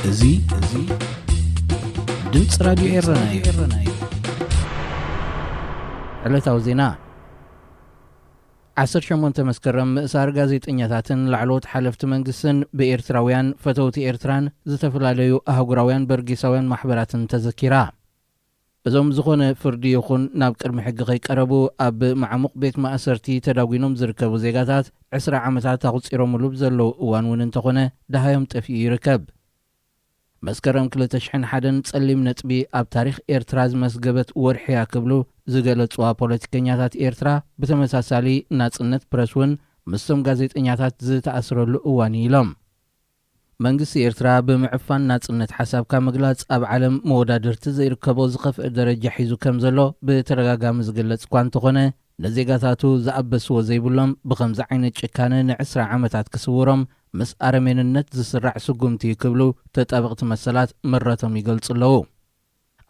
እዚ እዚ ድምፂ ራዲዮ ኤረና እዩ። ዕለታዊ ዜና። ዓሰርተ ሸሞንተ መስከረም ምእሳር ጋዜጠኛታትን ላዕለዎት ሓለፍቲ መንግስትን ብኤርትራውያን ፈተውቲ ኤርትራን ዝተፈላለዩ ኣህጉራውያን በርጌሳውያን ማሕበራትን ተዘኪራ። እዞም ዝኾነ ፍርዲ ይኹን ናብ ቅድሚ ሕጊ ከይቀረቡ ኣብ ማዕሙቕ ቤት ማእሰርቲ ተዳጒኖም ዝርከቡ ዜጋታት ዕስራ ዓመታት ኣቑጺሮምሉ ብዘለዉ እዋን እውን እንተኾነ ደሃዮም ጠፊኡ ይርከብ። መስከረም ክልተ ሽሕን ሓደን ጸሊም ነጥቢ ኣብ ታሪኽ ኤርትራ ዝመዝገበት ወርሒ እያ ክብሉ ዝገለጽዋ ፖለቲከኛታት ኤርትራ፣ ብተመሳሳሊ ናጽነት ፕረስ እውን ምስቶም ጋዜጠኛታት ዝተኣስረሉ እዋን እዩ ኢሎም። መንግስቲ ኤርትራ ብምዕፋን ናጽነት ሓሳብካ ምግላጽ ኣብ ዓለም መወዳድርቲ ዘይርከቦ ዝኸፍአ ደረጃ ሒዙ ከም ዘሎ ብተደጋጋሚ ዝግለጽ እኳ እንተኾነ፣ ንዜጋታቱ ዝኣበስዎ ዘይብሎም ብኸምዚ ዓይነት ጭካነ ንዕስራ ዓመታት ክስውሮም ምስ ኣረሜንነት ዝስራዕ ስጉምቲ እዩ ክብሉ ተጣበቕቲ መሰላት ምረቶም ይገልጹ ኣለዉ።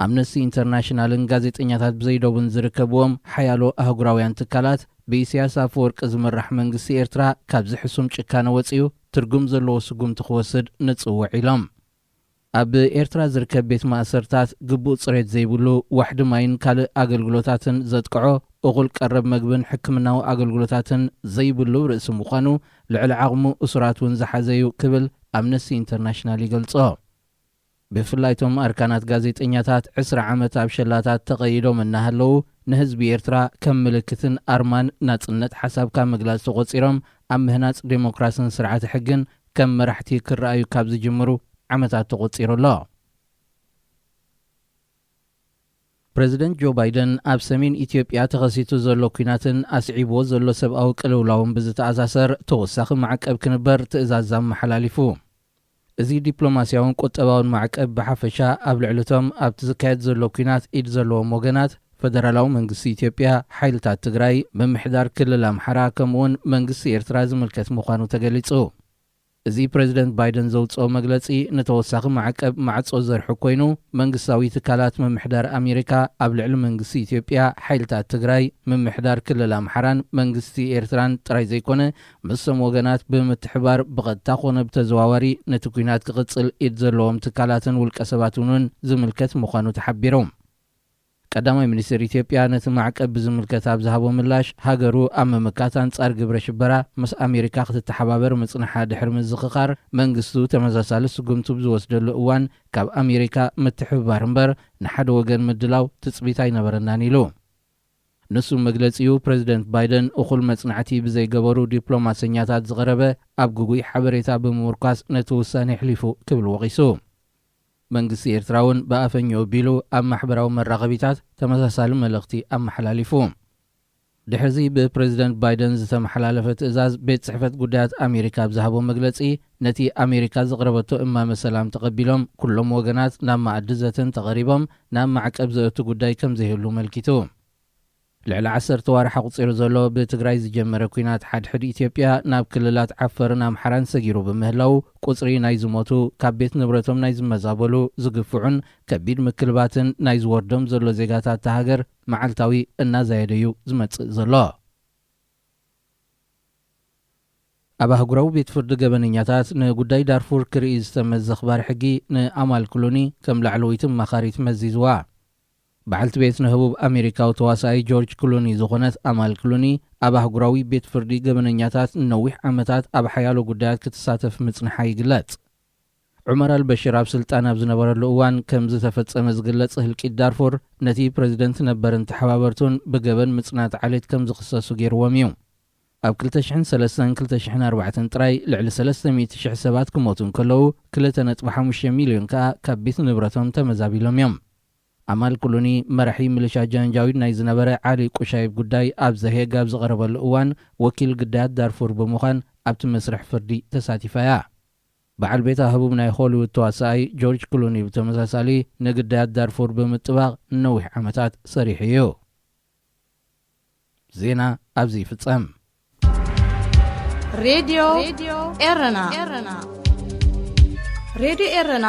ኣምነስቲ ኢንተርናሽናልን ጋዜጠኛታት ብዘይዶብን ዝርከብዎም ሓያሎ ኣህጉራውያን ትካላት፣ ብኢሳያስ ኣፈወርቂ ዝምራሕ መንግስቲ ኤርትራ ካብዚ ሕሱም ጭካነ ወጺኡ ትርጉም ዘለዎ ስጉምቲ ክወስድ ንጽውዕ ኢሎም። ኣብ ኤርትራ ዝርከብ ቤት ማእሰርታት ግቡእ ጽሬት ዘይብሉ፣ ዋሕዲ ማይን ካልእ ኣገልግሎታትን ዘጥቅዖ፣ እኹል ቀረብ መግብን ሕክምናዊ ኣገልግሎታትን ዘይብሉ ርእሲ ምዃኑ፣ ልዕሊ ዓቕሙ እሱራት እውን ዝሓዘ እዩ ክብል ኣምነስቲ ኢንተርናሽናል ይገልጾ። ብፍላይ እቶም ኣርካናት ጋዜጠኛታት ዕስራ ዓመት ኣብ ሸላታት ተቐይዶም እናሃለዉ፣ ንህዝቢ ኤርትራ ከም ምልክትን ኣርማን ናጽነት ሓሳብካ ምግላጽ ተቖጺሮም፣ ኣብ ምህናጽ ዴሞክራስን ስርዓተ ሕግን ከም መራሕቲ ክረኣዩ ካብ ዝጅምሩ ዓመታት ተቖጺሩ ኣሎ። ፕረዚደንት ጆ ባይደን ኣብ ሰሜን ኢትዮጵያ ተኸሲቱ ዘሎ ኲናትን ኣስዒብዎ ዘሎ ሰብኣዊ ቅልውላውን ብዝተኣሳሰር ተወሳኺ ማዕቀብ ክንበር ትእዛዝ ኣመሓላሊፉ። እዚ ዲፕሎማስያውን ቁጠባውን ማዕቀብ ብሓፈሻ ኣብ ልዕሊ እቶም ኣብቲ ዝካየድ ዘሎ ኲናት ኢድ ዘለዎም ወገናት፣ ፈደራላዊ መንግስቲ ኢትዮጵያ፣ ሓይልታት ትግራይ፣ ምምሕዳር ክልል ኣምሓራ፣ ከምኡውን መንግስቲ ኤርትራ ዝምልከት ምዃኑ ተገሊጹ። እዚ ፕረዚደንት ባይደን ዘውጽኦ መግለጺ ንተወሳኺ ማዕቀብ ማዕጾ ዘርሑ ኮይኑ፣ መንግስታዊ ትካላት ምምሕዳር ኣሜሪካ ኣብ ልዕሊ መንግስቲ ኢትዮጵያ፣ ሓይልታት ትግራይ፣ ምምሕዳር ክልል ኣምሓራን መንግስቲ ኤርትራን ጥራይ ዘይኮነ፣ ምስቶም ወገናት ብምትሕባር ብቐጥታ ኮነ ብተዘዋዋሪ ነቲ ኲናት ክቕጽል ኢድ ዘለዎም ትካላትን ውልቀ ሰባትን እውን ዝምልከት ምዃኑ ተሓቢሩ። ቀዳማይ ሚኒስትር ኢትዮጵያ ነቲ ማዕቀብ ብዝምልከት ኣብ ዝሃቦ ምላሽ፣ ሃገሩ ኣብ ምምካት ኣንጻር ግብረ ሽበራ ምስ ኣሜሪካ ክትተሓባበር ምጽንሓ ድሕሪ ምዝኽኻር፣ መንግስቱ ተመሳሳሊ ስጉምቲ ብዝወስደሉ እዋን ካብ ኣሜሪካ ምትሕብባር እምበር ንሓደ ወገን ምድላው ትጽቢት ኣይነበረናን ኢሉ። ንሱ መግለጺኡ፣ ፕረዚደንት ባይደን እኹል መጽናዕቲ ብዘይገበሩ ዲፕሎማሰኛታት ዝቐረበ ኣብ ግጉይ ሓበሬታ ብምምርኳስ ነቲ ውሳኔ ኣሕሊፉ ክብል ወቒሱ። መንግስቲ ኤርትራ እውን ብኣፈኛኡ ኣቢሉ ኣብ ማሕበራዊ መራኸቢታት ተመሳሳሊ መልእኽቲ ኣመሓላሊፉ። ድሕሪዚ ብፕረዚደንት ባይደን ዝተመሓላለፈ ትእዛዝ፣ ቤት ጽሕፈት ጉዳያት ኣሜሪካ ኣብ ዝሃቦ መግለጺ፣ ነቲ ኣሜሪካ ዘቕረበቶ እማመ ሰላም ተቐቢሎም፣ ኩሎም ወገናት ናብ መኣዲ ዘተን ተቐሪቦም ናብ ማዕቀብ ዘእቱ ጉዳይ ከም ዘይህሉ ኣመልኪቱ። ልዕሊ ዓሰርተ ዋርሕ ኣቑጺሩ ዘሎ ብትግራይ ዝጀመረ ኲናት ሓድሕድ ኢትዮጵያ ናብ ክልላት ዓፈርን ኣምሓራን ሰጊሩ ብምህላው፣ ቁጽሪ ናይ ዝሞቱ፣ ካብ ቤት ንብረቶም ናይ ዝመዛበሉ፣ ዝግፍዑን ከቢድ ምክልባትን ናይ ዝወርዶም ዘሎ ዜጋታት እታ ሃገር መዓልታዊ እናዛየደ እዩ ዝመጽእ ዘሎ። ኣብ ኣህጉራዊ ቤት ፍርዲ ገበነኛታት ንጉዳይ ዳርፉር ክርኢ ዝተመዘ ኣኽባር ሕጊ ንኣማል ክሉኒ ከም ላዕለወይቲ ኣማኻሪት መዚዝዋ። በዓልቲ ቤት ንህቡብ ኣሜሪካዊ ተዋሳኣይ ጆርጅ ክሉኒ ዝኾነት ኣማል ክሉኒ፣ ኣብ ኣህጉራዊ ቤት ፍርዲ ገበነኛታት ንነዊሕ ዓመታት ኣብ ሓያሎ ጉዳያት ክትሳተፍ ምጽንሓ ይግለጽ። ዑመር ኣልበሽር ኣብ ስልጣን ኣብ ዝነበረሉ እዋን ከም ዝተፈጸመ ዝግለጽ ህልቂት ዳርፉር፣ ነቲ ፕረዚደንት ነበርን ተሓባበርቱን ብገበን ምጽናት ዓሌት ከም ዝኽሰሱ ገይርዎም እዩ። ኣብ ክልተ ሽሕን ሰለስተን ክልተ ሽሕን ኣርባዕተን ጥራይ ልዕሊ ሰለስተ ሚእቲ ሽሕ ሰባት ክሞቱ እንከለዉ፣ ክልተ ነጥቢ ሓሙሽተ ሚልዮን ከኣ ካብ ቤት ንብረቶም ተመዛቢሎም እዮም። ኣማል ክሉኒ፣ መራሒ ሚሊሻ ጃንጃዊድ ናይ ዝነበረ ዓሊ ቁሻይብ፣ ጉዳይ ኣብ ዘሄግ ኣብ ዝቐረበሉ እዋን፣ ወኪል ግዳያት ዳርፉር ብምዃን ኣብቲ መስርሕ ፍርዲ ተሳቲፋ እያ። በዓል ቤታ ህቡብ ናይ ሆሊውድ ተዋሳኣይ ጆርጅ ክሉኒ ብተመሳሳሊ ንግዳያት ዳርፉር ብምጥባቕ ንነዊሕ ዓመታት ሰሪሑ እዩ። ዜና ኣብዚ ይፍጸም። ሬድዮ ኤረና። ሬድዮ ኤረና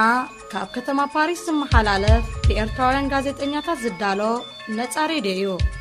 ካብ ከተማ ፓሪስ ዝመሓላለፍ ብኤርትራውያን ጋዜጠኛታት ዝዳሎ ነጻ ሬድዮ እዩ።